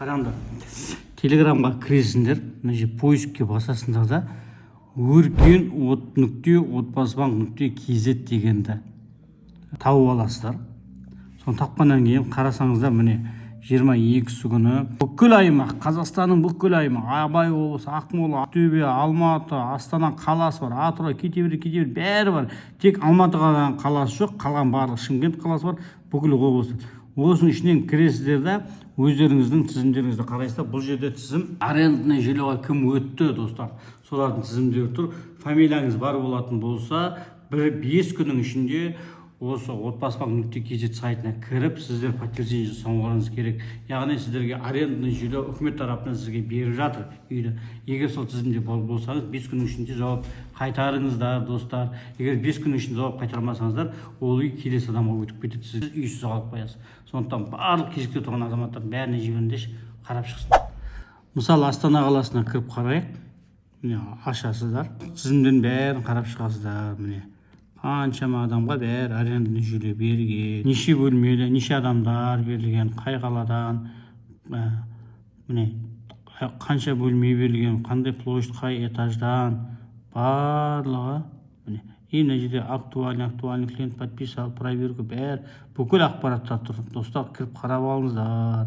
Қараңдар, Телеграмға кіресіңдер, мына жерде поискке басасыңдар да, өркен от нүкте отбасыбанк нүкте kz дегенді тауып аласыздар. Соны тапқаннан кейін қарасаңыздар, міне, 22-сі күні бүкіл аймақ, Қазақстанның бүкіл аймағы, Абай облысы, Ақмола, Ақтөбе, Алматы, Астана қаласы бар, Атырау, кете береді, кете береді, бәрі бар. Тек Алматы ғана қаласы жоқ, қалған барлық, Шымкент қаласы бар, бүкіл облыс. Осының ішінен кіресіздер да, өздеріңіздің тізімдеріңізді қарайсыздар. Бұл жерде тізім, арендный жильеға кім өтті, достар, солардың тізімдері тұр. Фамилияңыз бар болатын болса, бір 5 күннің ішінде осы отбасыбанк.kz сайтына кіріп, сіздер подтверждение жасауларыңыз керек. Яғни сіздерге арендный жилье үкімет тарапынан сізге беріп жатыр үйді. Егер сол тізімде болсаңыз, 5 күннің ішінде жауап қайтарыңыздар, достар. Егер 5 күннің ішінде жауап қайтармасаңыздар, ол үй келесі адамға өтіп кетеді, сіз үйсіз қалып қоясыз. Сондықтан барлық кезекте тұрған азаматтардың бәріне жіберіңдерші, қарап шықсын. Мысалы, Астана қаласына кіріп қарайық. Міне, ашасыздар, тізімден бәрін қарап шығасыздар. Міне, қаншама адамға бәрі арендный жилье берген, неше бөлмелі, неше адамдар берілген, қай қаладан, міне, қанша бөлме берілген, қандай площадь, қай этаждан, барлығы, міне. И мына жерде актуальный клиент подписал, проверка, бәрі, бүкіл ақпараттар тұр. Достар, кіріп қарап алыңыздар.